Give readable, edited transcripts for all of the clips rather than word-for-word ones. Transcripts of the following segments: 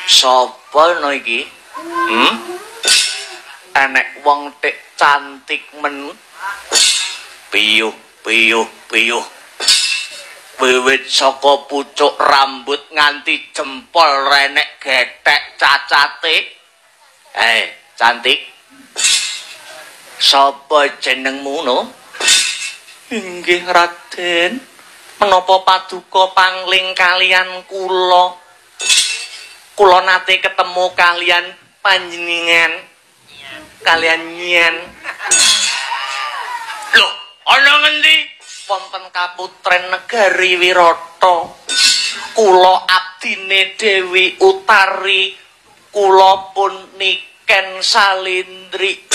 Sapa no iki? Enek wong tik cantik men. Piyuh piyuh piyuh. Wiwit saka pucuk rambut nganti jempol renek gethek cacate. Cantik. Sapa jenengmu no? Inggih Raden. Menapa paduka pangling kalian kula? Kula nate ketemu kalian panjenengan. Kalian nyen. Loh, ana ngendi? Wonten kaputren negari Wirata. Kula abdine Dewi Utari. Kula pun Niken Salindri.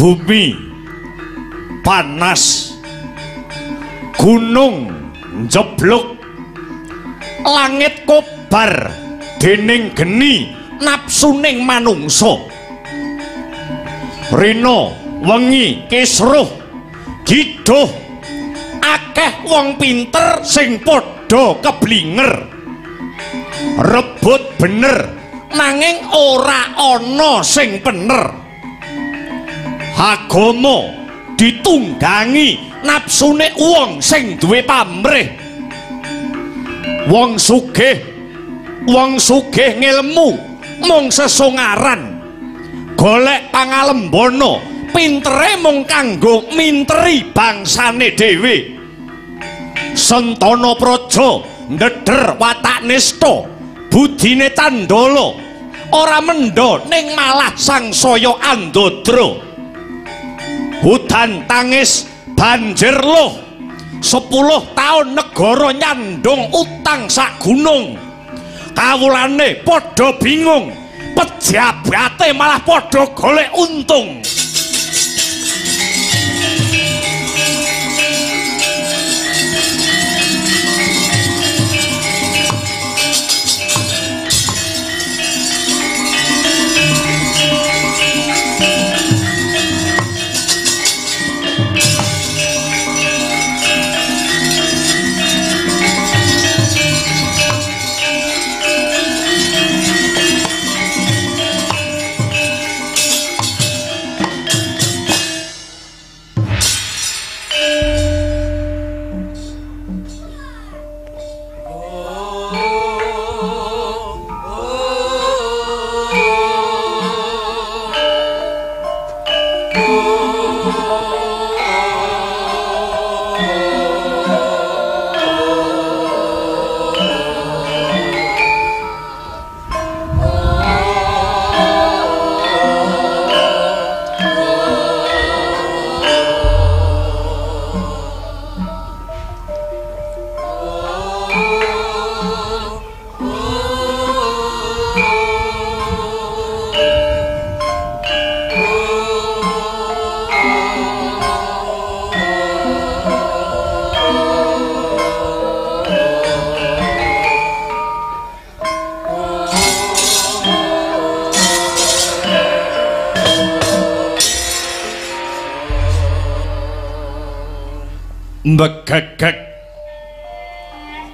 Bumi panas, gunung njeblug, langit kobar dening geni nafsuning manungsa. Rina wengi kisruh giduh, akeh wong pinter sing padha keblinger, rebut bener nanging ora ana sing bener. Agama ditunggangi nafsune wong sing duwe pamrih. Wong sugih ngilmu mung sesongaran, golek pangalembana, pintere mung kanggo minteri bangsane dhewe. Sentana praja ndeder watak nista, budine candala, ora mendha ning malah sangsaya andadra. Udan tangis banjir loh, 10 tahun negara nyandung utang sak gunung. Kawulane padha bingung, pejabate malah padha golek untung. Mbegegeg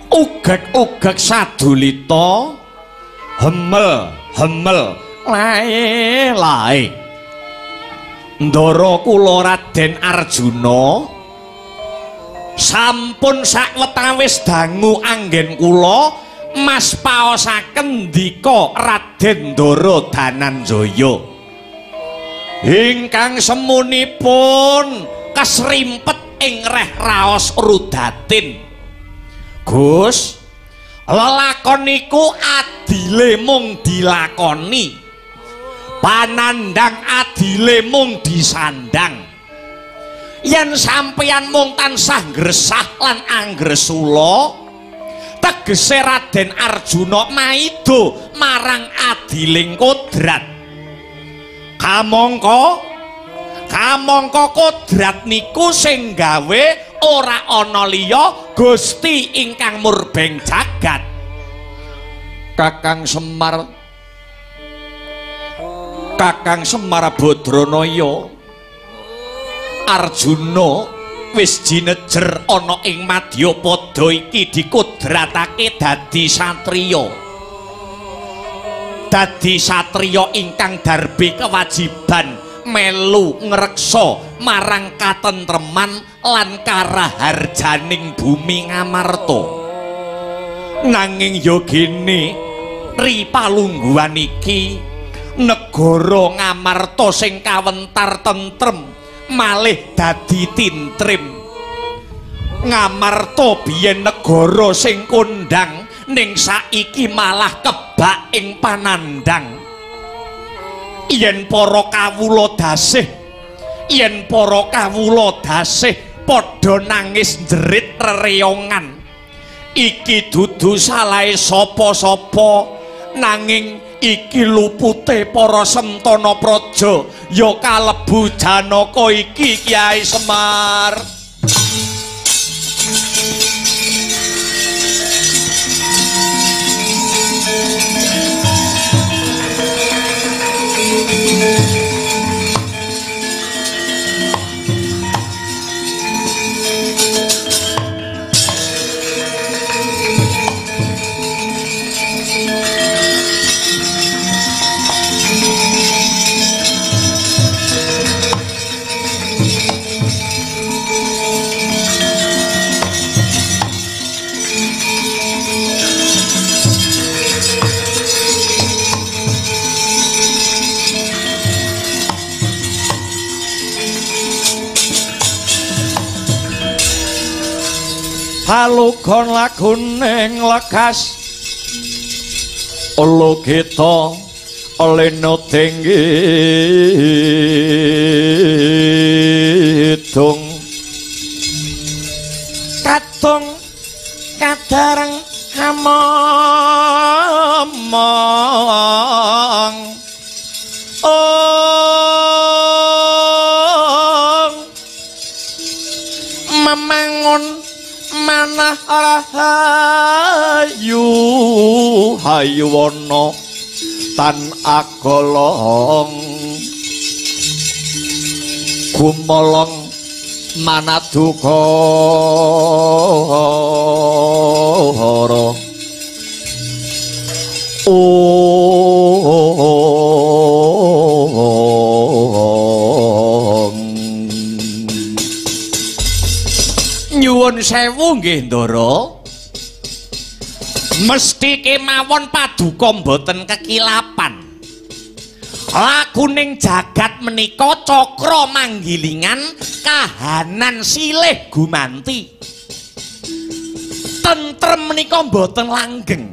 ugeg-ugeg sadulita, hemel hemel lae lae. Ndara kula Raden Arjuna sampun sakwetawis dangu anggen kula mas paosaken ndika Raden Ndara Dananjaya ingkang semunipun kesrimpet ing reh raos rudatin. Gus, lelakon niku adile mung dilakoni, panandang adile mung disandang. Yen sampeyan mung tansah ngresah lan anggresula, tegese Raden Arjuna maida marang adiling kodrat. Kamangka kodrat niku sing gawe ora ana liya Gusti ingkang murbeng jagat. Kakang Semar Badranaya, Arjuna wis jinejer ana ing madyapada iki dikodratake dadi satriya. Dadi satriya ingkang darbe kewajiban melu ngreksa marang katentreman lan karaharjaning bumi Ngamarta. Nanging ya gene ri palungguhan iki negara Ngamarta sing kawentar tentrem malih dadi tintrim. Ngamarta biyen negara sing kondang ning saiki malah kebak ing panandang. Yen para kawula dasih padha nangis njerit rereyongan. Iki dudu salahe sapa-sapa Nanging iki lupute para sentana praja ya kalebu Janaka iki Kyai Semar. Palugon laguning lekas Logita lena tinggidung kadung kadareng among ong memangun manah rahayu hayuwana tan agolong gumolong manadukara Nyuwun sewu nggih Ndara. Mesti kemawon paduka mboten kekilapan. Lakuning jagat menika cakra manggilingan kahanan silih gumanti. Tentrem menika mboten langgeng.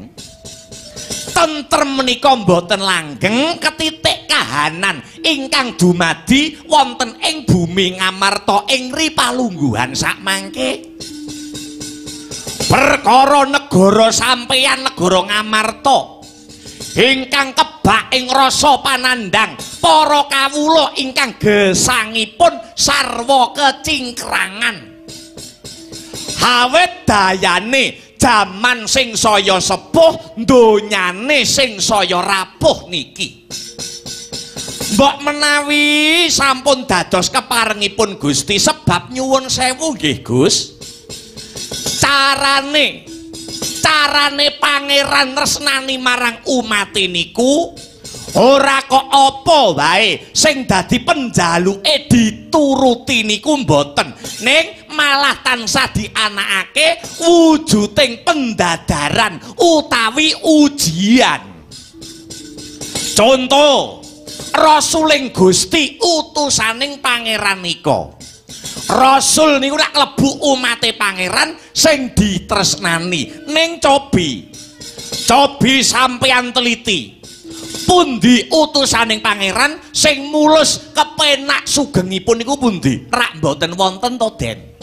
Tentrem menika mboten langgeng ketitik kahanan ingkang dumadi wonten ing bumi Ngamarta ing ripalungguhan sakmangke. Perkara negara sampeyan negara Ngamarta ingkang kebak ing rasa panandhang para kawula ingkang gesangipun sarwa kecingkrangan. Awit dayane jaman sing saya sepuh, donyane sing saya rapuh niki. Mbok menawi sampun dados keparengipun Gusti sebab nyuwun sewu nggih Gus. Carane pangeran tresnani marang umate niku ora kok apa wae sing dadi penjaluke dituruti niku mboten, ning malah tansah dianakake wujuding pendadaran utawi ujian. Contoh rasuling Gusti utusaning pangeran nika. Rasul niku rak klebu umate pangeran sing ditresnani. Ning cobi sampeyan teliti. Pundi utusaning pangeran sing mulus kepenak sugengipun niku pundi? Rak mboten wonten to, Den.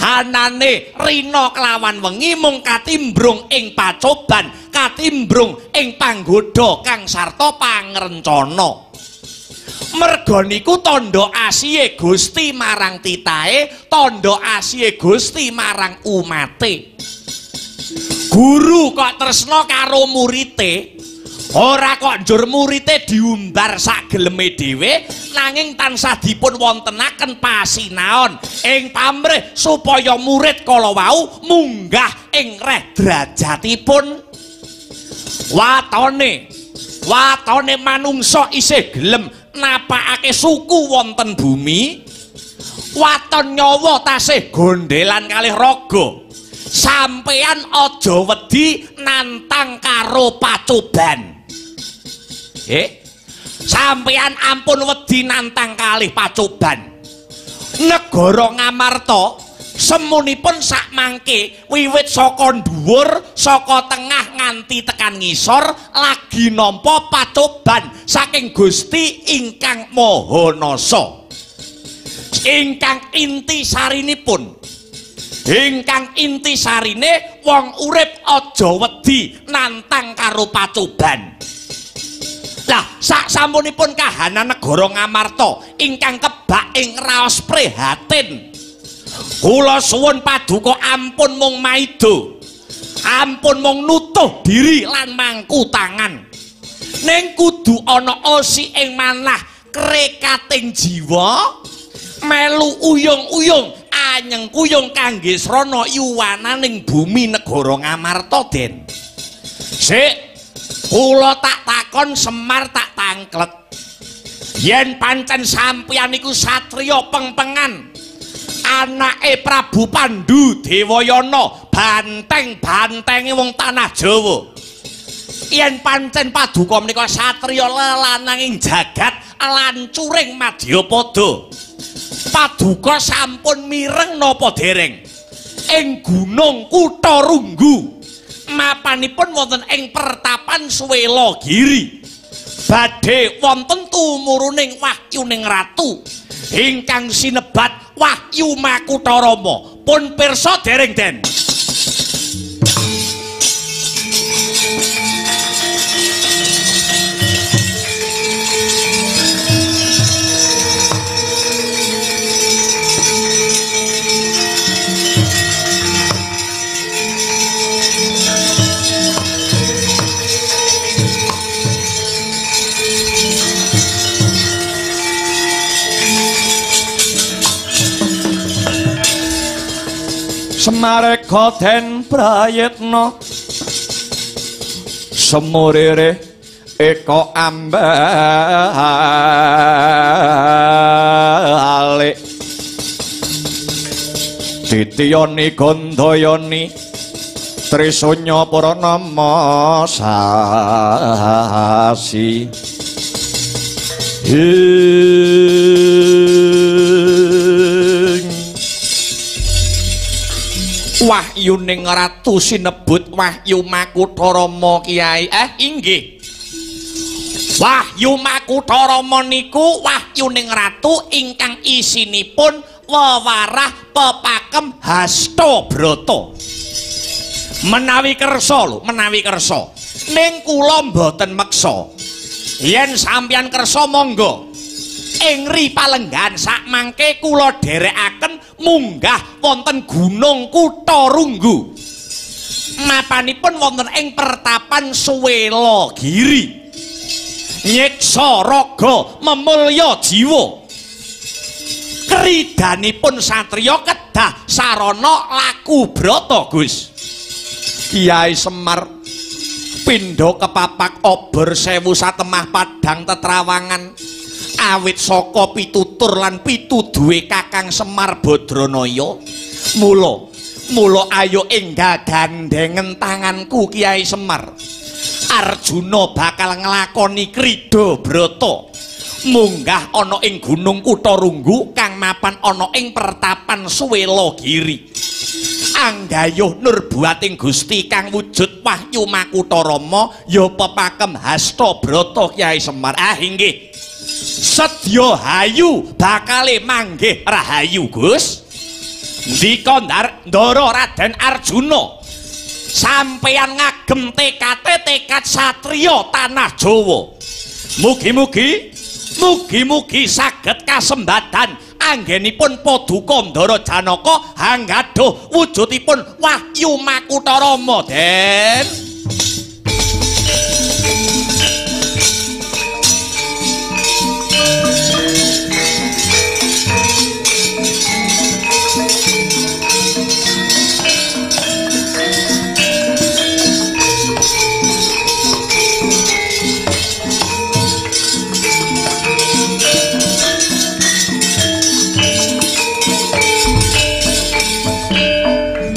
Hanane rina kelawan wengi mung katimbrung ing pacoban, katimbrung ing panggoda kang sarta pangrencana. Merga niku tandha asihe Gusti marang titahe, tandha asihe Gusti marang umate. Guru kok tresna karo murite, ora kok njur murite diumbar sak geleme dhewe, nanging tansah dipun wontenaken pasinaon ing pamrih supaya murid kala wau munggah ing reh derajatipun. Watone manungsa isih gelem napakake suku wonten bumi, waton nyawa tasih gondelan kalih raga. Sampeyan aja wedi nantang karo pacoban. Sampeyan ampun wedi nantang kalih pacoban. Negara Ngamarta semunipun sakmangke wiwit saka dhuwur, saka tengah nganti tekan ngisor lagi nampa pacoban saking Gusti ingkang Maha Nasa. Ingkang inti sarinipun Ingkang intisarine wong urip aja wedi nantang karo pacoban. Lah sak sampunipun kahanan negara Ngamarta ingkang kebak ing raos prihatin. Kula suwun paduka ampun mung maida. Ampun mung nutuh diri lan mangku tangan. Ning kudu ana osi ing manah krekating jiwa melu uyung-uyung anyeng kuyung kangge srana yuwananing bumi negara Ngamarta Den. Sik kula tak takon Semar tak tangklet. Yen pancen sampeyan iku satriya pengpengan anake Prabu Pandu Dewayana banteng-bantenge wong tanah Jawa. Yen pancen paduka menika satriya lelananging jagat lancuring madyapada. Paduka sampun mireng napa dereng ing Gunung Kutha Runggu mapanipun wonten ing pertapan Swelagiri badhe wonten tumuruning wahyuning ratu ingkang sinebat Wahyu Makutha Rama. Pun pirsa dereng Den? Semareka den prayitna semurire eka ambalik titiyani gandayani trisanya pranama sasi. Wahyuning ratu sinebut Wahyu Makutha Rama Kyai. Inggih. Wahyu Makutha Rama niku wahyuning ratu ingkang isinipun wewarah pepakem hasta brata. Menawi kersa lho, menawi kersa. Ning kula mboten meksa. Yen sampeyan kersa monggo. Ing ri palenggan sakmangke kula dherekaken munggah wonten Gunung Kutha Runggu. Mapanipun wonten ing pertapan Swelagiri. Nyiksa raga memulya jiwa. Kridanipun satriya kedah sarana laku brata, Gus. Kyai Semar pindha kepapak obor sewu satemah padhang tetrawangan awit saka pitutur lan pituduhe Kakang Semar Badranaya. Mula mula ayo enggal gandhengen tanganku Kyai Semar. Arjuna bakal nglakoni krida brata munggah ana ing Gunung Kutha Runggu kang mapan ana ing pertapan Swelagiri. Anggayuh nurbuating Gusti kang wujud Wahyu Makutha Rama ya pepakem hasta brata Kyai Semar. Ah inggih. Sedya hayu bakale manggih rahayu Gus. Ndika Ndara Raden Arjuna, sampeyan ngagem tekate tekad satriya tanah Jawa. Mugi-mugi mugi-mugi saged kasembadan anggenipun paduka Ndara Janaka hanggaduh wujudipun Wahyu Makutha Rama Den.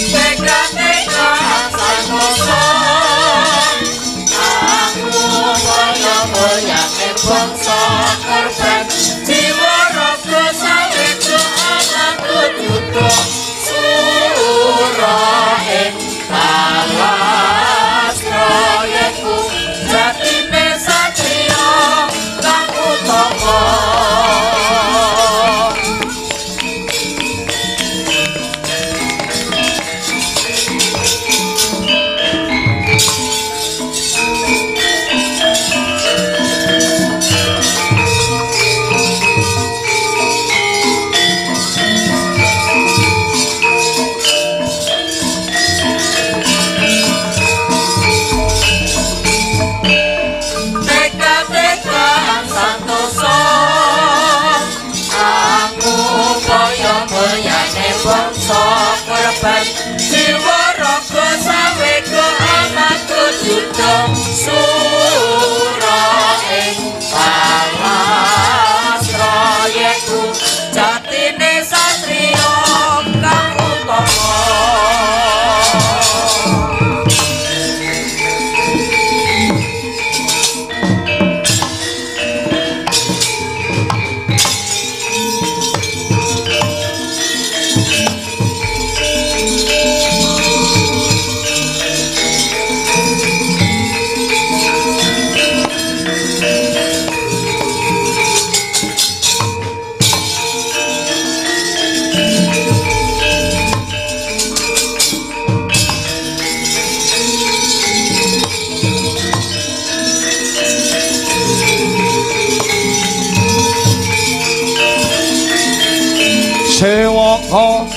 Teka-teka santosa. Yoga.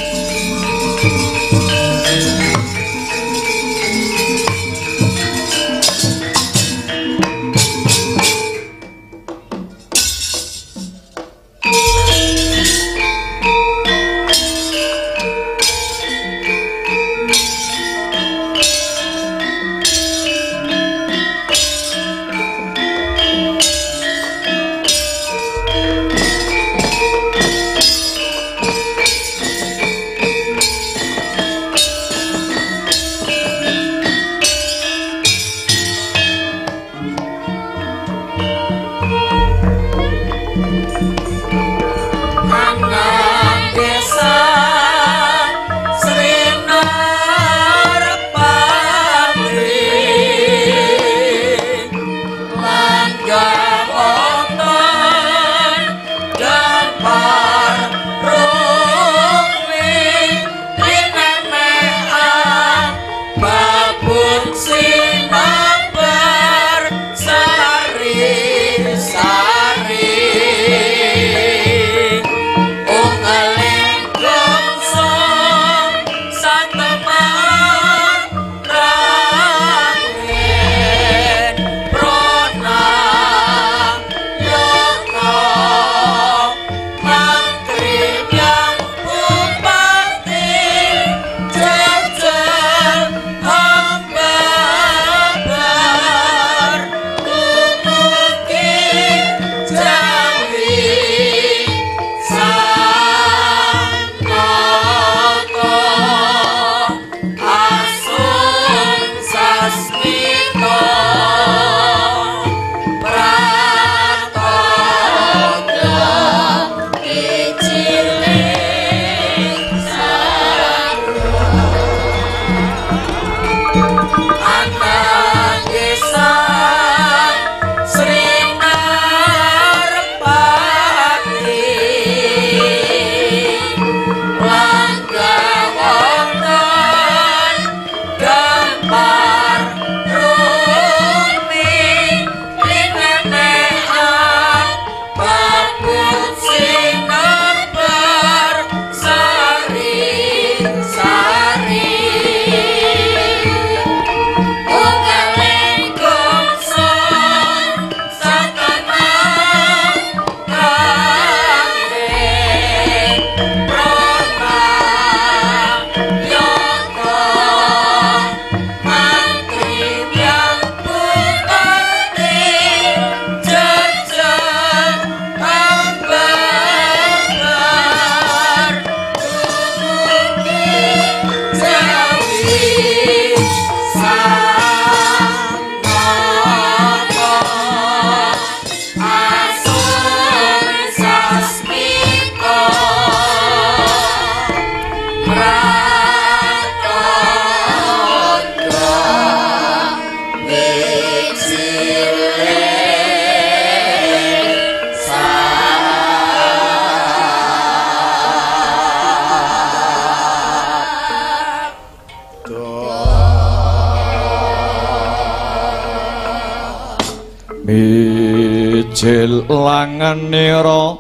Mijil langenira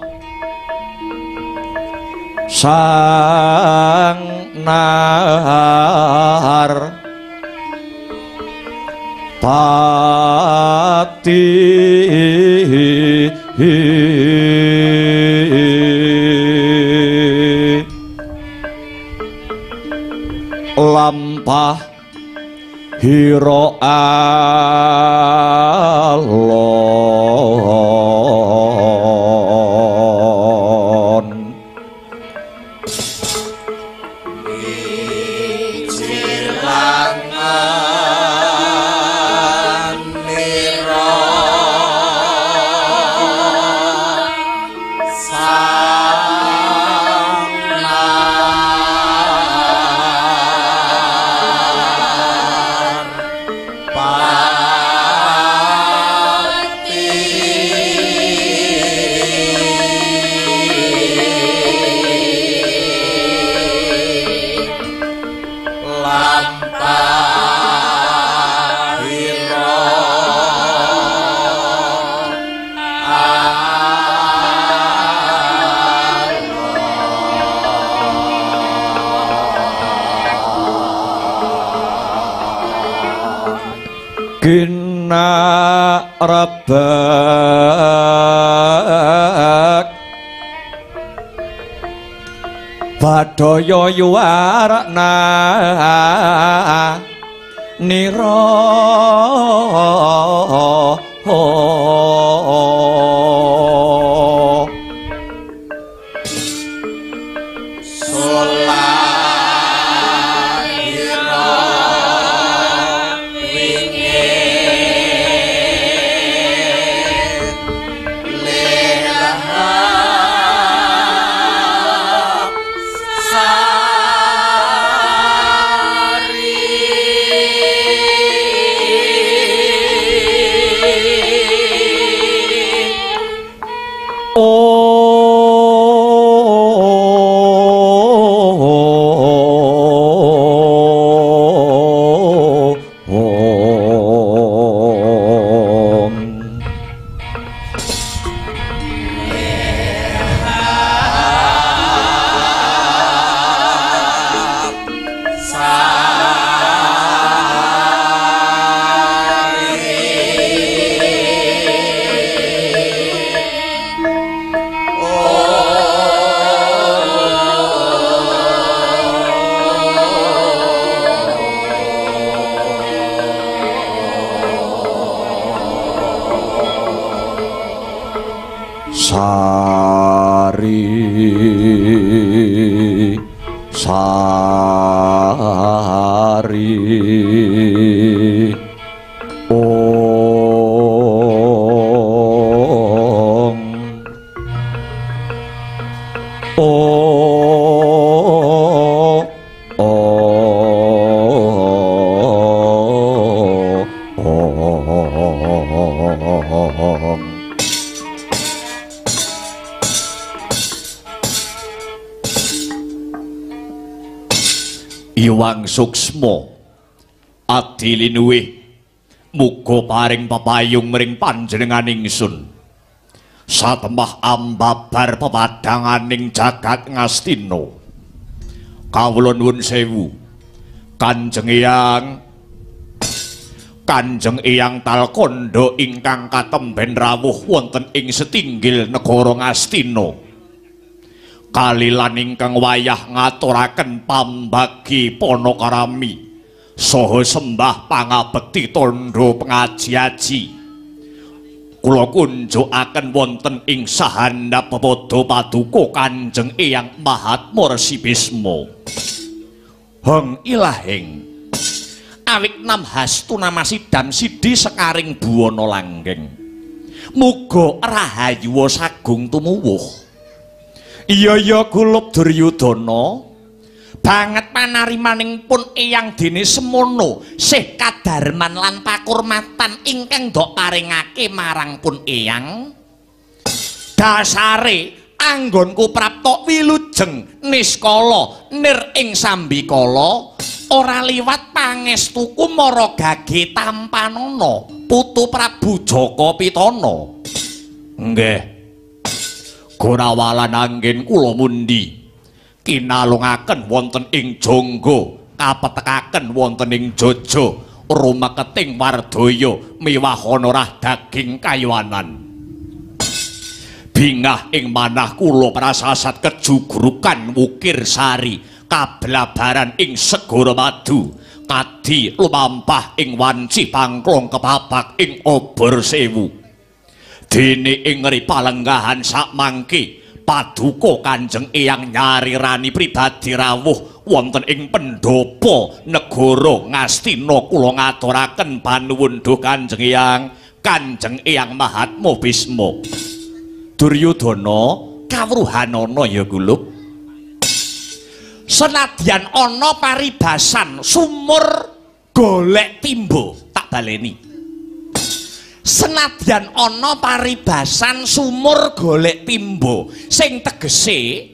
sang nahar pati lampah hira alon. Bye. Gina rebek Badaya yuwarna nira. Sari sari ong o ong. Iwang Suksma adi linuwih muga paring pepayung mring panjenengan ingsun satemah ambabar pepadhanganing jagat Ngastina. Kawula nuwun sewu Kanjeng Eyang, Kanjeng Eyang Talkandha ingkang katemben rawuh wonten ing setinggil negara Ngastina. Kalilan ingkang wayah ngaturaken pambagi panakarami saha sembah pangabekti tandha pengaji-aji kula kunjukaken wonten ing sahandap pepada paduka Kanjeng Eyang Mahatma Resi Bisma. Hong ilahing awik nam hastu namasidam sidi sekaring buwana langgeng muga rahayu sagung tumuwuh. Iya ya gulup Duryudana banget panarimaning pun Eyang dene semono sih kadarman lan pakurmatan ingkang ndok paringake marang pun Eyang. Dasare anggonku prapta wilujeng niskala nir ing sambikala ora liwat pangestuku mara gage tampanana putu Prabu Jaka Pitana. Nggih. Gorawalan anggen kula mundi kinalungaken wonten ing jangga kapetekaken wonten ing jaja rumeketing wardaya miwahana rah daging kaywanan. Bingah ing manah kula prasasat kejugrukan wukir sari kablabaran ing segara madu kadi lumampah ing wanci pangklong kepapak ing obor sewu. Dene ing ngri palenggahan sakmangke paduka Kanjeng Eyang nyarirani pribadi rawuh wonten ing pendhapa negara Ngastina kula ngaturaken panuwun duh Kanjeng Eyang, Kanjeng Eyang Mahatma Bisma. Duryudana kawruhanana ya gulup. Senadyan ana paribasan sumur golek timba, tak baleni. Senadyan ana paribasan sumur golek timba sing tegese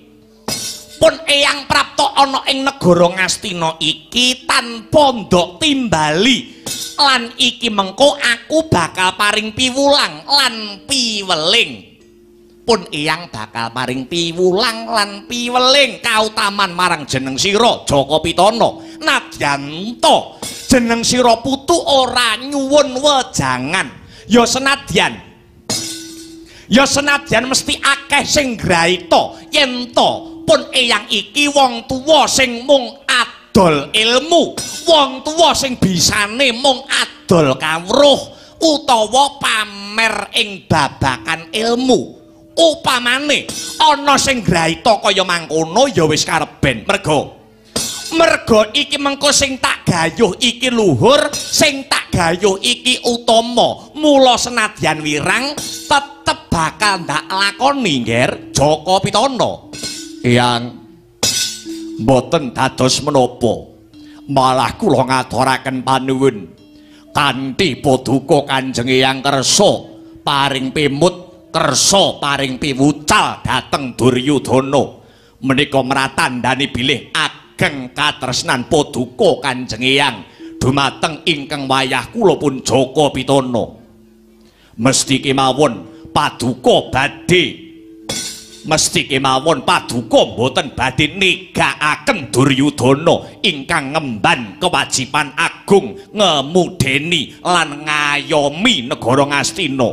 pun Eyang prapta ana ing negara Ngastina iki tanpa ndok timbali lan iki mengko aku bakal paring piwulang lan piweling. Pun Eyang bakal paring piwulang lan piweling kautaman marang jeneng sira Jaka Pitana. Nadyan ta Jeneng sira putu ora nyuwun wejangan. Ya senadyan mesti akeh sing graita yen to pun eyang iki wong tuwa sing mung adol ilmu, wong tuwa sing bisane mung adol kawruh utawa pamer ing babakan ilmu. Upamane ana sing graita kaya mangkono ya wis kareben. Merga iki mengko sing tak gayuh iki luhur, sing tak gayuh iki utama. Mula senadyan wirang tetep bakal ndak lakoni, Ngger Jaka Pitana. Eyang mboten dados menapa, malah kula ngaturaken panuwun kanthi paduka Kanjeng Eyang kersa paring pimut, kersa paring piwucal dhateng Duryudana. Menika mratandani bilih ageng katresnan paduka Kanjeng Eyang dumateng ingkang wayah kula pun Jaka Pitana. Mesti kemawon paduka badhe, mesti kemawon paduka mboten badhe negakaken Duryudana ingkang ngemban kewajiban agung ngemudeni lan ngayomi negara Ngastina.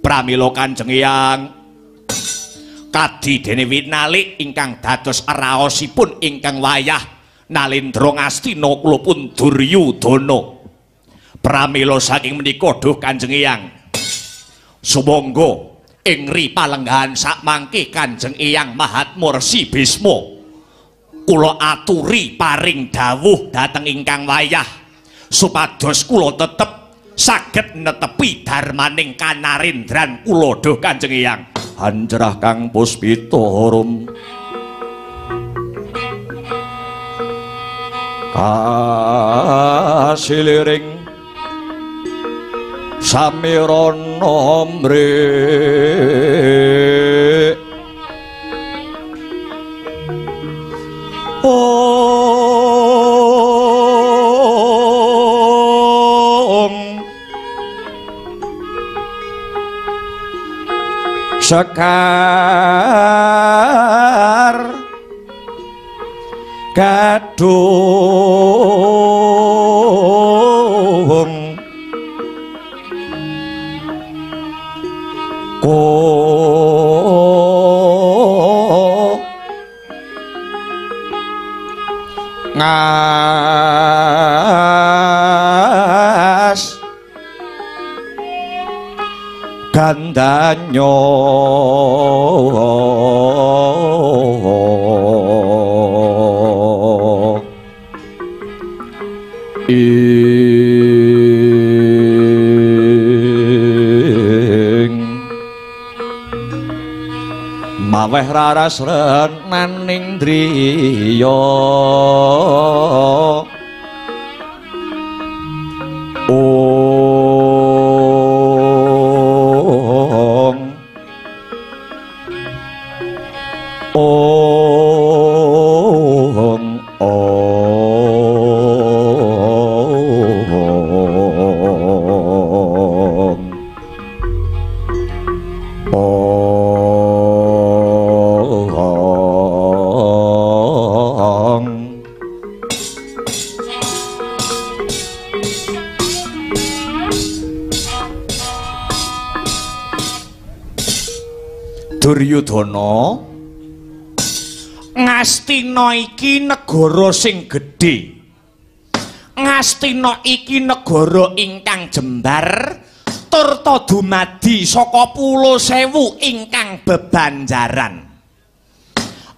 Pramila Kanjeng Eyang kadi dene winalik ingkang dados raosipun ingkang wayah nalendra Ngastina kula pun Duryudana. Pramila saking menika duh Kanjeng Eyang, sumangga ing ri palenggahan sakmangke Kanjeng Eyang Mahatma Resi Bisma kula aturi paring dawuh dhateng ingkang wayah supados kula tetep saged netepi dharmaning kanarendran kula duh Kanjeng Eyang. Hanjrah kang puspita rum kasiliring samirana mrik ong sekar gadung ko ngas gandanyo ing maweh raras renaning driya ong ong ong ong. Duryudana, Ngastina iki negara sing gedhe. Ngastina iki negara ingkang jembar turta dumadi saka pulo sewu ingkang bebanjaran.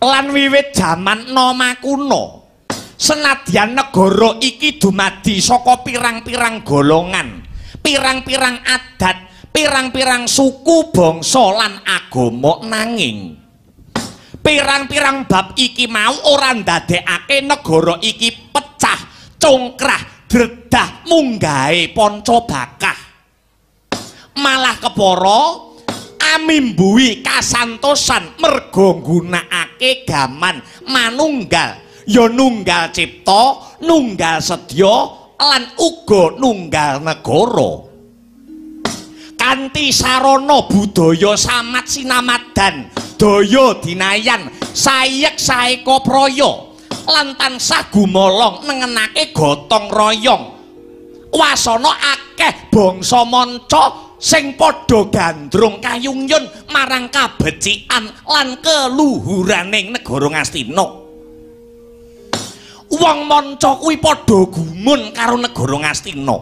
Lan wiwit jaman Nama kuno, senadyan negara iki dumadi saka pirang-pirang golongan, pirang-pirang adat, pirang-pirang suku, bangsa lan agama, nanging pirang-pirang bab iki mau ora ndadekake negara iki pecah, congkrah, dredah munggahe panca bakah. Malah kepara amimbuhi kasantosan merga nggunakake gaman manunggal, ya nunggal cipta, nunggal sedya lan uga nunggal negara. Kanthi sarana budaya samat sinamadan, daya dinayan, sayek saeka praya, lan tansah gumolong nengenake gotong royong. Wasana akeh bangsa manca sing padha gandrung kayungyun marang kabecikan lan keluhuraning negara Ngastina. Wong manca kuwi padha gumun karo negara Ngastina.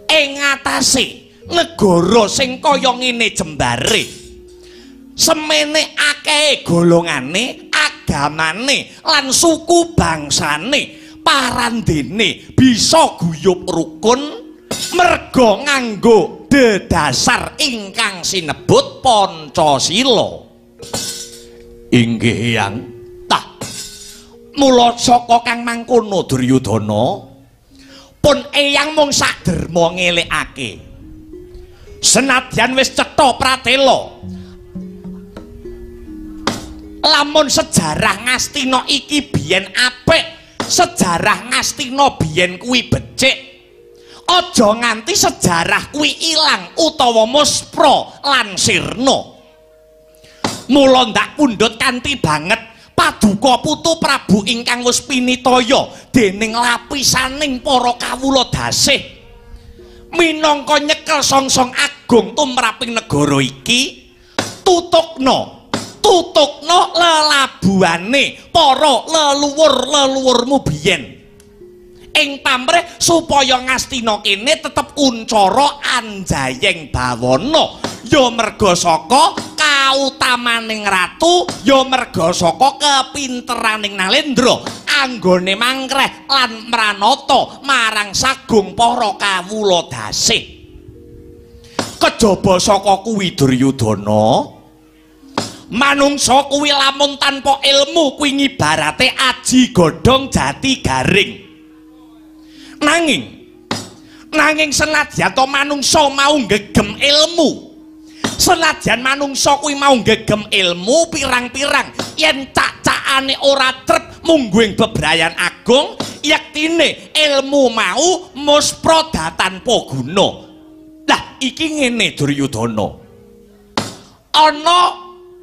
Ing ngatasé negara sing kaya ngene jembare, semene akehe golongane, agamane lan suku bangsane, parandene bisa guyub rukun merga nganggo dedasar ingkang sinebut Pancasila. Inggih Eyang. Tah, mula saka kang mangkono Duryudana, pun Eyang mung saderma ngelekake. Senadyan wis cetha pratela, lamun sejarah Ngastina iki biyen apik, sejarah Ngastina biyen kuwi becik, aja nganti sejarah kuwi ilang utawa muspra lan sirna. Mula ndak pundhut kanthi banget paduka putu Prabu ingkang wis pinitaya dening lapisaning para kawula dasih minangka nyekel songsong agung tumraping negara iki, tutukna tutukna lelabuhane para leluwur-leluwurmu biyen ing pamrih supaya Ngastina kene tetep kuncara anjayeng bawana, ya merga saka kautamaning ratu, ya merga saka kepinteraning Nalendra anggone mangkreh lan mranata marang sagung para kawula dasih. Kejaba saka kuwi Duryudana, manungsa kuwi lamun tanpa ilmu kuwi ngibarate aji godhong jati garing. Nanging senadyan to manungsa mau nggegem ilmu, senajan manungsa kuwi mau nggegem ilmu pirang-pirang, yen cak-cakane ora trep mungguing bebrayan agung, yektine ilmu mau muspra tanpa guna. Lah iki ngene Duryudana, ana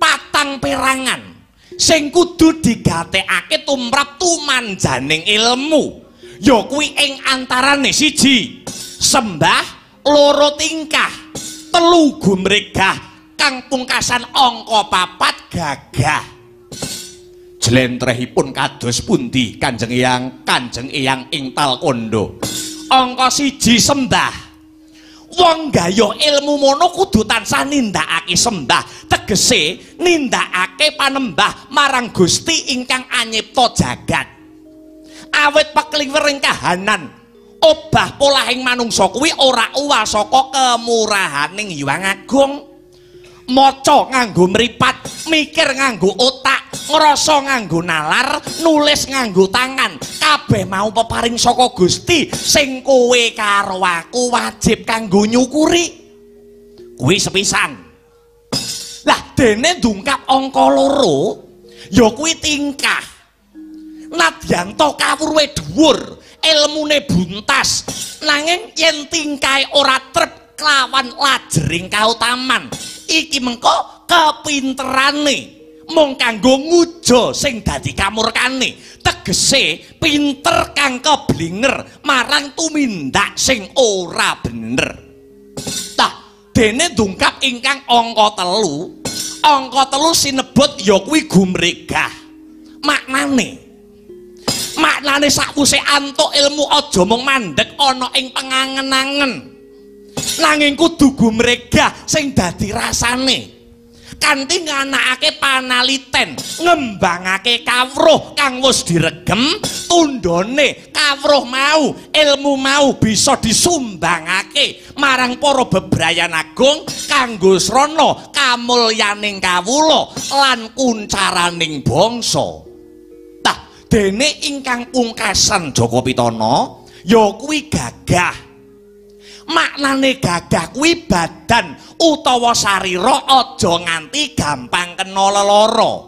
patang perangan sing kudu digatekake tumrap tumanjaning ilmu, ya kuwi ing antarane siji sembah, loro tingkah, telu gumregah, kang pungkasan angka papat gagah. Jlentrehipun kados pundi Kanjeng Eyang? Kanjeng Eyang ing Talkondo. Angka siji sembah. Wong gayuh ilmu mono kudu tansah nindakake sembah, tegese nindakake panembah marang Gusti ingkang anyipta jagat. Awit pekliwering kahanan obah polahing manungsa kuwi ora uwal saka kemurahaning Hyang Agung. Maca nganggo mripat, mikir nganggo otak, ngrasa nganggo nalar, nulis nganggo tangan, kabeh mau peparing saka Gusti sing kowe karo aku wajib kanggo nyukuri. Kuwi sepisan. Lah dene ndungkap angka loro ya kuwi tingkah. Nadyan to kawruhe dhuwur, ilmune buntas, nanging yen tingkahe ora trep kelawan lajering kautaman, iki mengko kepinterane mung kanggo ngujo sing dadi kamurkane. Tegese pinter kang keblinger marang tumindak sing ora bener. Tah dene ndungkap ingkang angka telu, angka telu sinebut ya kuwi gumregah. Maknane sakwise antuk ilmu aja mung mandheg ana ing pengangen-angen, nanging kudu gumregah sing dadi rasane kanthi nganakake panaliten, ngembangake kawruh kang wis diregem, tundhone kawruh mau, ilmu mau bisa disumbangake marang para bebrayan agung kanggo srana kamulyaning kawula lan kuncaraning bangsa. Dene ingkang pungkasan Jaka Pitana ya kuwi gagah. Maknane gagah kuwi badan utawa sarira aja nganti gampang kena lelara.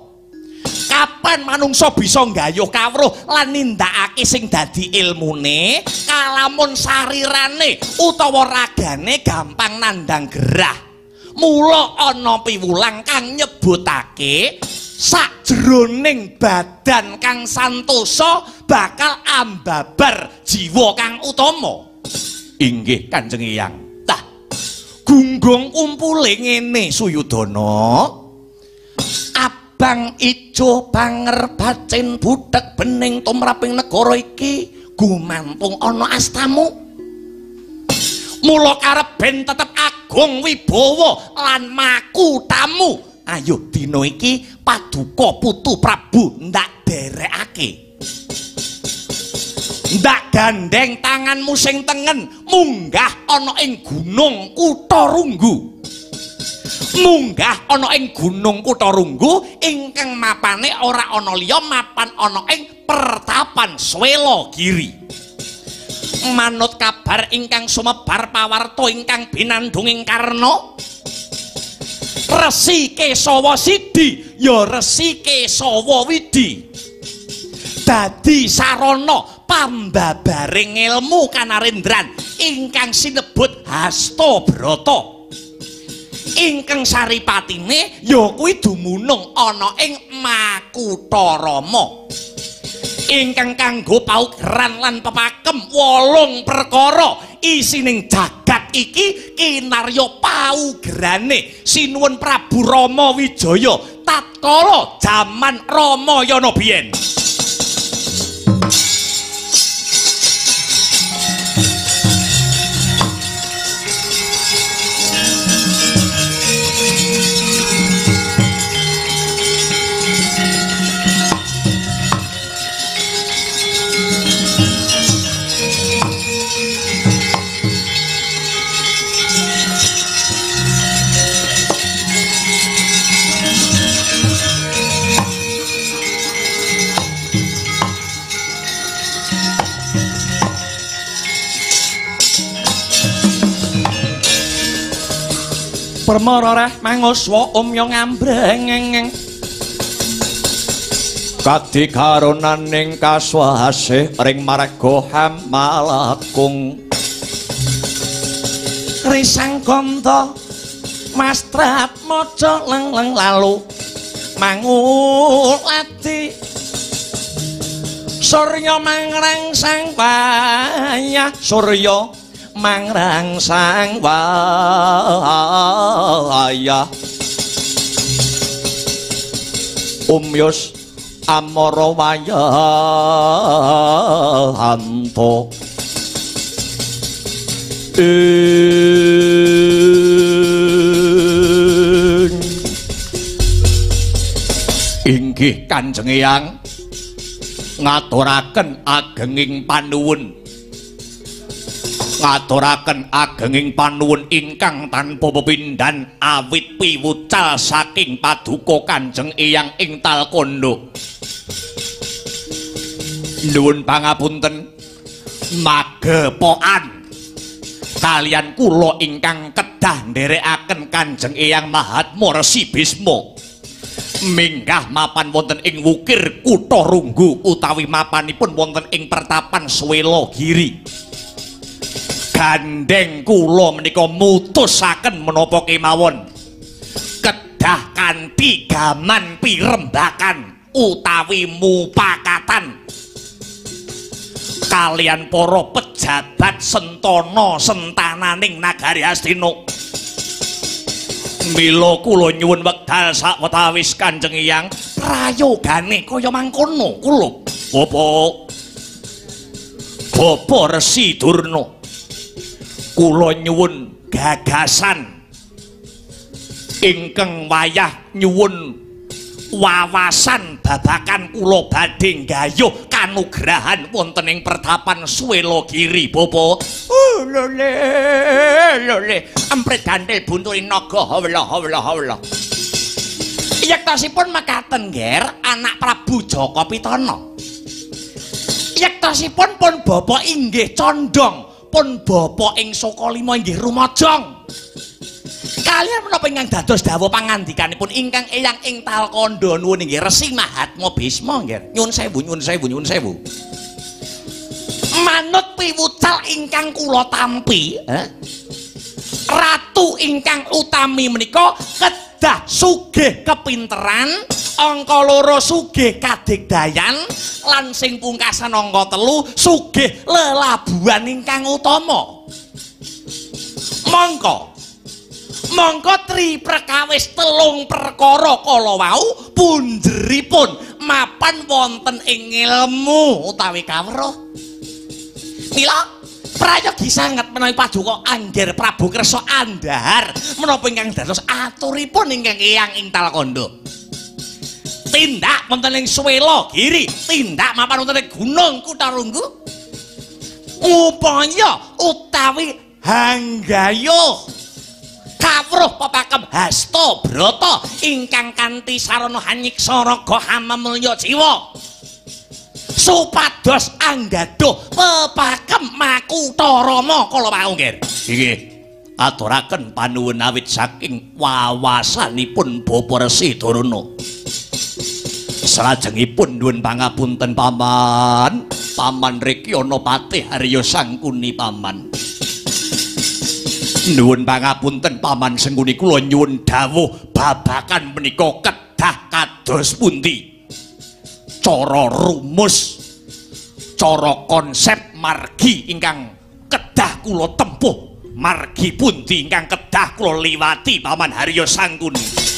Kapan manungsa bisa nggayuh kawruh lan nindakake sing dadi ilmune, kalamun sarirane utawa ragane gampang nandhang gerah. Mula ana piwulang kang nyebutake Sakjroning badan kang santosa bakal ambabar jiwa kang utama. Inggih Kanjeng Eyang. Tah, gunggung kumpule ngene Suyudana. Abang ijo banger bacin buthek bening tumraping negara iki gumantung ana astamu. Mula karep ben tetep agung wibawa lan makutamu. Ayo dina iki paduka putu Prabu ndak derekake. Ndak gandeng tanganmu sing tengen munggah ana ing Gunung Kutharunggu. Munggah ana ing Gunung Kutharunggu ingkang mapane ora ana liya mapan ana ing pertapan Swelagiri. Manut kabar ingkang sumebar pawarta ingkang binandhung ing Karna, Resi Kesawa Sidi ya Resi Kesawa Widi dadi sarana pambabaring ilmu kanarendran ingkang sinebut Hastabrata. Ingkang saripatine ya kuwi dumunung ana ing Makutharama. Ingkang kanggo paugeran lan pepakem 8 perkara isining jagat iki kinarya paugerane Sinuwun Prabu Rama Wijaya tatkala jaman Ramayana biyen. Permara reh manguswa omya ngambreng kadi karonaning kaswasih ring marga hamalakung risang ganda mastrat maca leng-leng lalu mangulati surya mangrangsang wayah surya mangrangsang wayah umyus amara wayahanto inggih Kanjeng Eyang ngaturaken agenging panuwun, ngaturaken agenging panuwun ingkang tanpa pepindhan awit piwucal saking paduka Kanjeng Eyang ing Talkondo. Nuwun pangapunten magepokan kalian kula ingkang kedah nderekaken Kanjeng Eyang Mahatma Resi Bisma minggah mapan wonten ing wukir Kutha Runggu utawi mapanipun wonten ing pertapan Swelagiri. Gandeng kula menika mutusaken menapa kemawon kedah kanthi gaman pirembakan utawi mupakatan kalian para pejabat sentana sentananing nagari Hastina. Mila kula nyuwun wekdal sawetawis Kanjeng Eyang prayogane kaya mangkono kula. Bapak Bapak Resi Durna, kula nyuwun gagasan ingkang wayah nyuwun wawasan babakan kula badhe nggayuh kanugrahan wonten ing pertapan Swelagiri. Bapak lole lole emprit gantil bunturi naga hawla hawla hawla. Yektosipun mekaten ngger anak Prabu Jaka Pitana. Yektosipun pun bapak inggih condong, pun bapak ing Sokalima inggih rumajang. Kalian menapa ingkang dados dawuh pangandikanipun ingkang Eyang ing Talkondo nuwun inggih Resi Mahatma Bisma nggih. Nyun sewu, nyun sewu, nyun sewu. Manut piwucal ingkang kula tampi, ratu ingkang utami menika kedah sugih kepinteran, angka loro sugih kadigdayan, lan sing pungkasan angka telu sugih lelabuhan ingkang utama. Mongko mongko tri perkawis telung perkara kala wau punjeripun mapan wonten ing ilmu utawi kawruh. Mila prayogi sanget menawi paduka Angger Prabu Kersa andhahar menapa ingkang dados aturipun ingkang eyang ing Talakandha. Tindak wonten ing Swela Giri, tindak mapan wonten ing Gunung Kutharunggu. Upaya utawi hanggayuh kawruh pepakem hasta brata ingkang kanthi sarana hanyiksa raga hamamulya jiwa supados anggaduh pepakem makutha rama kala wau nggih. Inggih, aturaken panuwun awit saking wawasanipun Bapa Resi Durna. Salajengipun nuwun pangapunten paman, paman riki ana Patih Harya Sangkuni paman. Nuwun pangapunten paman Sengkuni, kula nyuwun dawuh babakan menika kedah kados pundi? Cara rumus, cara konsep margi ingkang kedah kula tempuh, margi pundi ingkang kedah kula liwati paman Harya Sangkuni?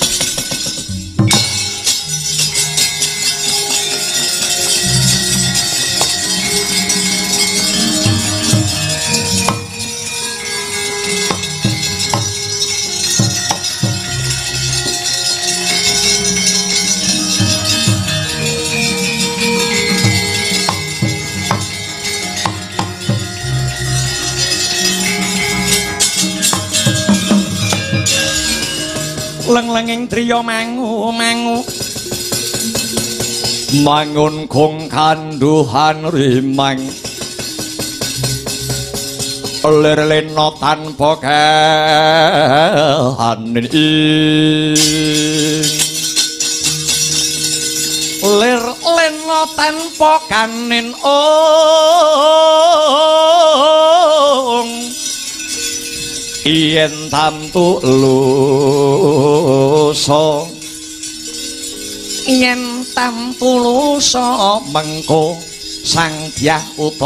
Leng-lenging driya mangu mangu mangun kong kanduhan rimang lir lena tanpa kehanin lir lena tanpa kanin ong yen tamtu lusa yen tamtu lusa mengko Sang Dyah Utama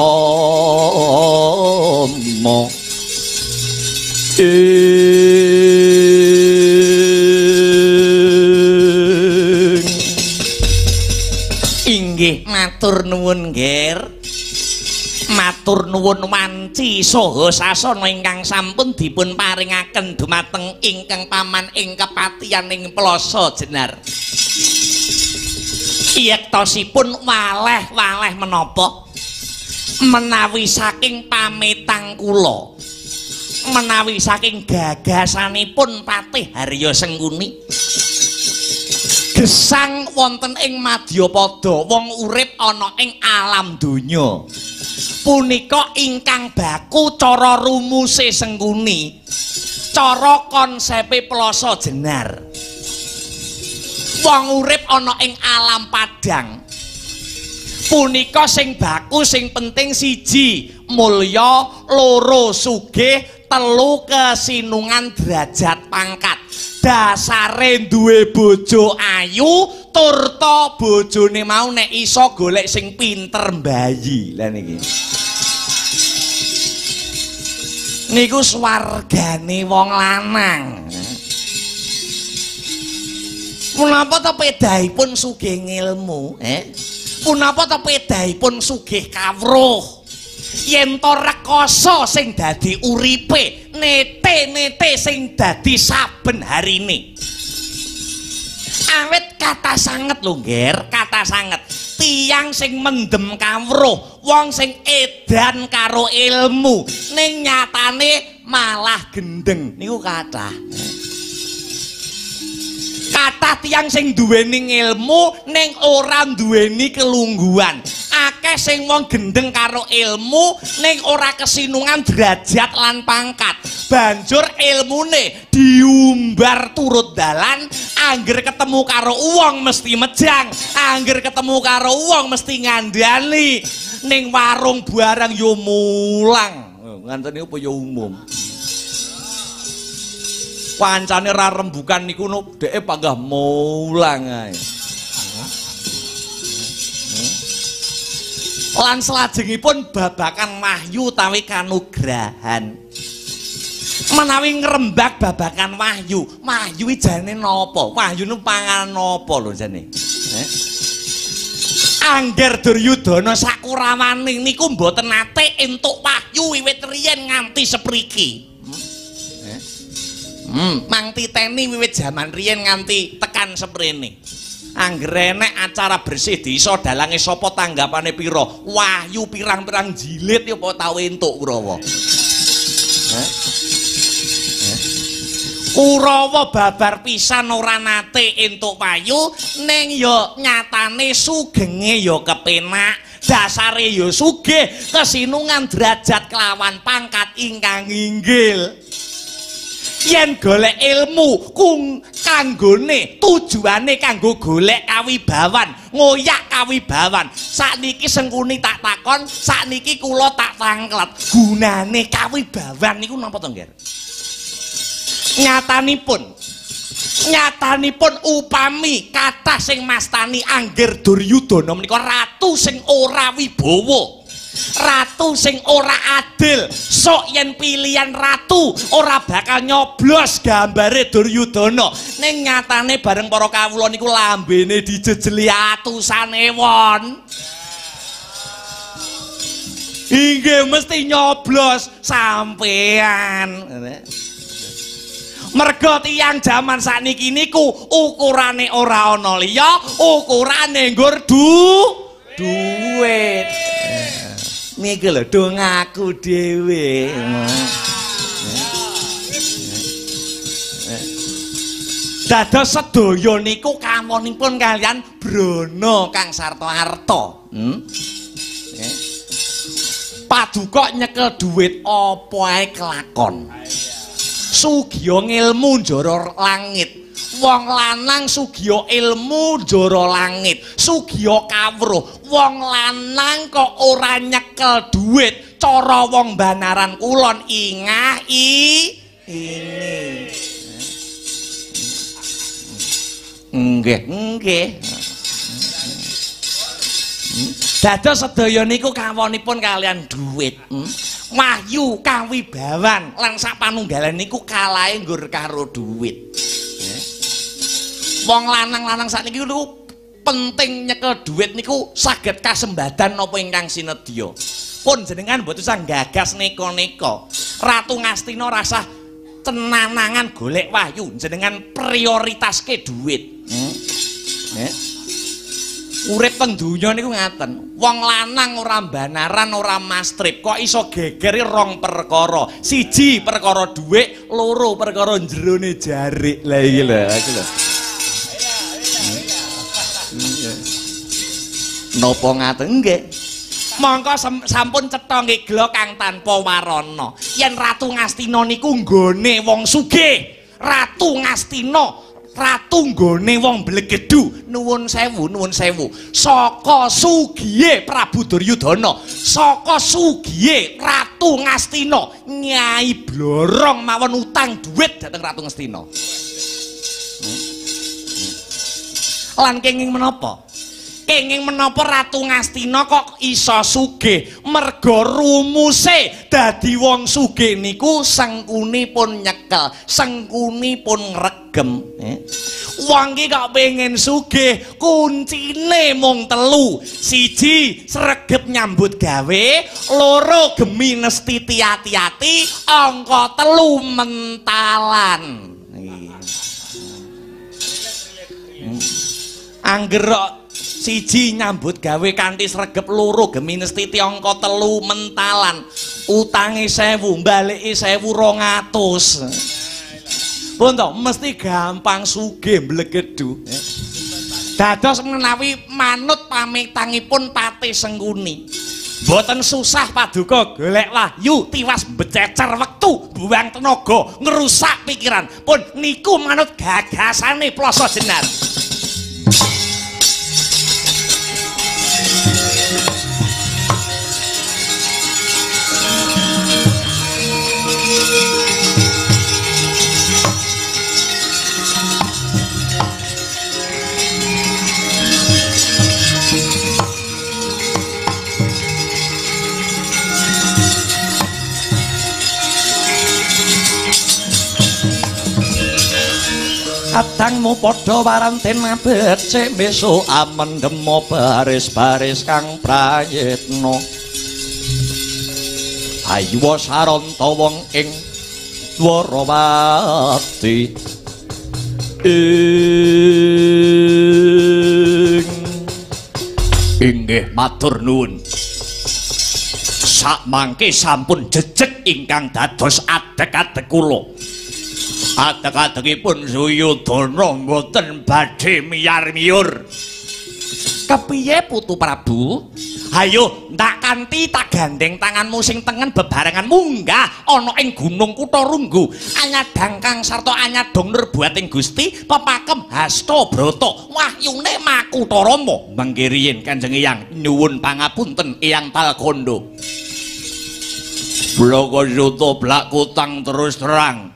inggih matur nuwun Nger. Matur nuwun wanci saha sasana ingkang sampun dipun paringaken dumateng ingkang paman ing kepatihan ing Plaza Jenar. Yektosipun waleh-waleh menapa menawi saking pametang kula, menawi saking gagasanipun Patih Harya Sengkuni, gesang wonten ing madyapada wong urip ana ing alam donya punika ingkang baku cara rumuse Sengkuni, cara konsepe Plaza Jenar. Wong urip ana ing alam padang punika sing baku sing penting siji mulya, loro sugih, telu kesinungan derajat pangkat. Dasare duwe bojo ayu turta bojone mau nek iso golek sing pinter mbayi. Lah niki niku swargane wong lanang. Punapa ta pedahipun sugih ngilmu, Punapa ta pedahipun sugih kawruh? Yen to rekoso sing dadi uripe, nete-nete sing dadi saben harine. Awit kata sanget lho, Ngger, kata sanget. Tiyang sing mendem kawruh, wong sing edan karo ilmu, ning nyatane malah gendeng. Niku kathah. Kathah tiyang sing duweni ilmu ning ora duweni kelungguhan. Akeh sing wong gendeng karo ilmu ning ora kesinungan derajat lan pangkat. Banjur ilmune diumbar turut dalan, angger ketemu karo wong mesti mejang, angger ketemu karo wong mesti ngandani. Ning warung barang yo mulang. Nganten niku apa yo umum. Pancane ra rembukan niku dheke panggah mulang ae. Lan salajengipun babakan wahyu utawi kanugrahan. Menawi ngrembak babakan wahyu, wahyu jane napa? Wahyu niku panganan napa lho jane? Angger Duryudana sakurawane niku mboten nate entuk wahyu wiwit riyen nganti sepriki. Mang titeni wiwit jaman riyen nganti tekan seprene. Angger enek acara bersih desa dalange sapa tanggapane pira? Wahyu pirang-pirang jilid ya apa tau entuk Kurawa. Kurawa babar pisan ora nate entuk wahyu, ning ya nyatane sugenge ya kepenak, dasare ya sugih, kesinungan derajat kelawan pangkat ingkang inggil. Yen golek ilmu kung kanggone tujuane kanggo golek kawibawan, ngoyak kawibawan. Sakniki Sengkuni tak takon, sakniki kula tak tangklet. Gunane kawibawan niku napa to, Ngger? Nyatanipun upami kathah sing mastani angger Duryudana menika ratu sing ora wibawa, ratu sing ora adil. Sok yen pilihan ratu ora bakal nyoblos gambare Duryudana. Ning nyatane bareng para kawula niku lambene dijejeli atusan ewon. Inggih mesti nyoblos sampean. Merga tiyang jaman sakniki niku ukurane ora ana liya, ukurane nggur duit. Niki lho do ngaku dhewe. Dados sedaya niku kawonipun kalian brana kang sarta arta. Paduka nyekel duit apa ae kelakon. Sugiya ngilmu njara langit. Wong lanang sugiya ilmu njara langit, sugiya kawruh. Wong lanang kok ora nyekel duit, cara wong Banaran Kulon ingah i ini. Nggih, nggih. Dados sedaya niku kawonipun kalian duit. Wahyu kawibawan lan sak panunggalan niku kalahe nggur karo duit. Wong lanang-lanang sakniki niku penting nyekel duit niku saged kasembadan napa ingkang sinedya. Pun jenengan mboten usah gagas neka-neka. Ratu Ngastina rasah tenanangan golek wahyu, jenengan prioritaske duit. Urip teng donya niku ngaten. Wong lanang ora banaran, ora mastrip, kok iso geger rong perkara. Siji perkara dhuwit, loro perkara jerone jarik. Lah iki lho, iki lho. Napa ngaten nggih? Mongko sampun cetha ngegla kang tanpa warana. Yen Ratu Ngastina niku nggone wong sugih, Ratu Ngastina ratu nggone wong blegedu. Nuwun sewu, nuwun sewu. Saka sugihe Prabu Duryudana, saka sugihe Ratu Ngastina, Nyai Blorong mawon utang duit dhateng Ratu Ngastina. Lan kenging menapa? Kenging menapa Ratu Ngastina kok iso sugih? Merga rumuse dadi wong sugih niku Sengkuni pun nyekel, Sengkuni pun ngregem. Wong iki kok pengen sugih, kuncine mung telu. Siji, sregep nyambut gawe, loro gemi nestiti ati-ati, angka telu mentalan. Angger siji nyambut gawe kanthi sregep, loro gemi nestiti, angka telu mentalan. Utange 1000, mbaleki 1200. Pun to mesti gampang sugih mblegedu. Dados menawi manut pamitangipun Patih Sengkuni, mboten susah paduka golek wahyu, tiwas bececer wektu, buang tenaga, ngrusak pikiran. Pun niku manut gagasane Ploso Jenar. Kadangmu padha waranten becik besok amendemo baris-baris kang prayitna. Ayu saranta wong ing Dwarawati. Inggih matur nuwun. Sakmangke sampun jejeg ingkang dados adeg-adeg kula. Adeg-adegipun Suyudana mboten badhe miyar-miyur. Kepiye Putu Prabu? Hayo ndak kanthi tak gandeng tanganmu sing tengen bebarengan munggah ana ing Gunung Kutha Runggu. Anyadang kang sarta anyadong nurbuating Gusti pepakem hasta brata wahyune Makutha Rama. Mangke riyin Kanjeng Eyang nyuwun pangapunten Eyang Talkandha. Blaka Suta blak kutang terus terang.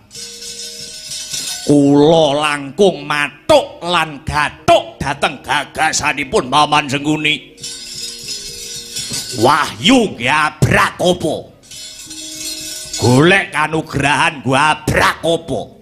Kula langkung mathuk lan gathuk dhateng gagasanipun Paman Sengkuni. Wahyu gabrak apa? Golek kanugrahan gabrak apa?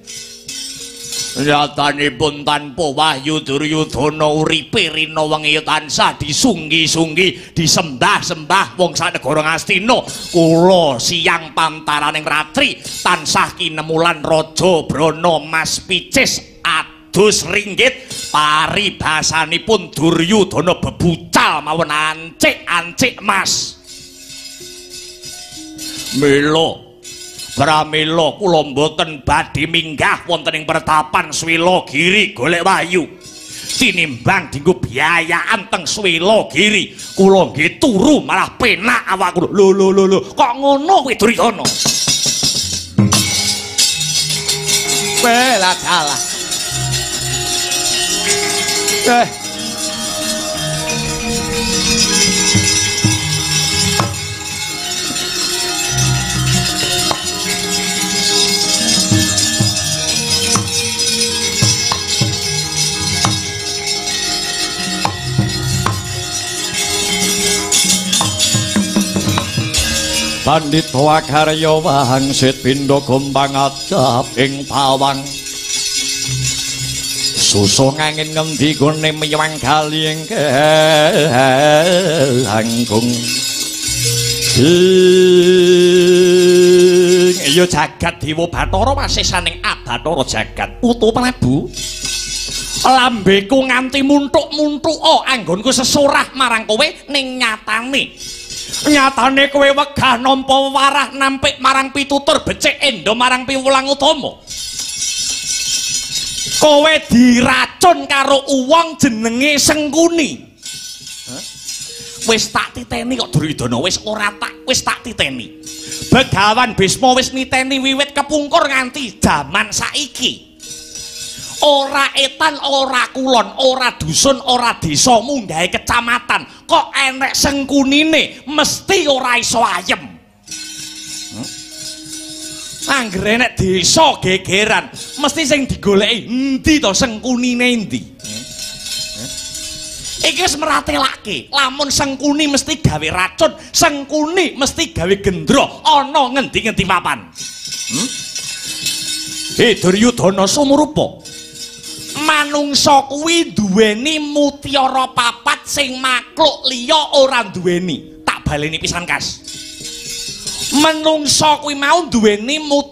Nyatanipun tanpa wahyu Duryudana uripe rina wengi tansah disunggi-sunggi, disembah-sembah wong sanegara Ngastina. Kula siang pantaraning ratri tansah kinemulan Raja Brana Mas Picis adus ringgit paribasanipun Duryudana bebucal mawon ancik-ancik mas. Mila pramila kula mboten badhe minggah wonten ing pertapan Swilagiri golek wahyu. Tinimbang dinggo biayaan teng Swilagiri, kula nggih turu malah penak awak kula. Lho lho lho lho, kok ngono kuwi Duryudana? Welah dalah. Pandhita Akarya wangsit pindha gombang ajab ing pawang. Susung angin ngendi gone miwang kali ing langkung. Iya jagat dewa Bathara wasisaning Abathara jagat. Putu Prabu, lambeku nganti muntuk-muntuka anggonku sesurah marang kowe ning nyatane. Nyatane kowe wegah nampa warah nampik marang pitutur becik endo marang piwulang utama. Kowe diracun karo uwong jenenge Sengkuni. Wis tak titeni kok Duryudana, wis ora tak wis tak titeni. Begawan Bisma wis niteni wiwit kepungkur nganti jaman saiki. Ora etan, ora kulon, ora dusun, ora desa munggahe kecamatan kok enek Sengkunine mesti ora iso ayem. Anggere enek desa gegeran mesti sing digoleki endi to Sengkunine endi? Iki wis meratelake, lamun Sengkuni mesti gawe racun, Sengkuni mesti gawe gendro ana ngendi-ngendi papan. He Duryudana sumurupa. Manungsa kuwi duweni mutiara papat sing makhluk liya ora duweni. Tak baleni pisan kas. Menungsa kuwi mau duweni mutiara